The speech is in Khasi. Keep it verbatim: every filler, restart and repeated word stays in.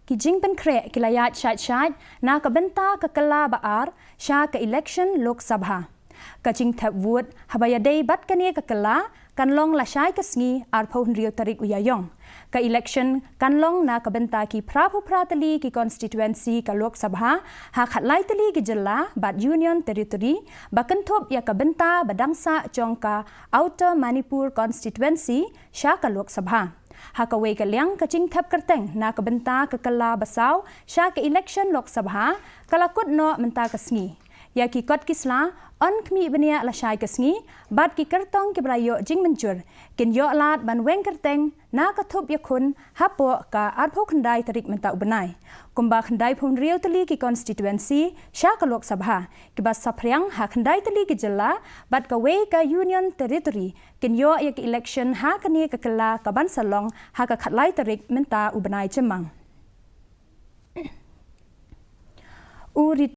Ki jingpynkhreh ki la ïaid shait shait na ka bynta ka kylla ba ar sha ka election Lok Sabha. Ka jingthep vote haba ïadei bad kane ka kylla kan long lashai ka sngi arphew hynriew tarik u Ïaïong. Ka election kan long na ka bynta ki phra phew phra tylli ki constituency ka Lok Sabha ha khatlai tylli ki jylla bad Union Territory ba kynthup ïa ka bynta ba dang sah jong ka Outer Manipur Constituency sha ka Lok Sabha. Ha kawei ka liang, ka jingthep kyrteng na ka bynta ka kylla ba saw sha ka election Lok Sabha ka la kut noh mynta ka sngi. Ïa ki kot ki sla yn khmih bniah lashai ka sngi bad ki kyrtong kiba la ïoh jingmynjur kin ïoh lad ban weng kyrteng na ka thup ïakhun hapoh ka arphew khyndai tarik mynta u bnai. Kumba khyndai phew hynriew tylli ki constituency sha ka Lok Sabha kiba saphriang ha khyndai tylli ki jylla bad kawei ka Union Territory kin ïoh ïa ka election ha kane ka kylla ka ban sa long ha ka khatlai tarik mynta u bnai Jymmang.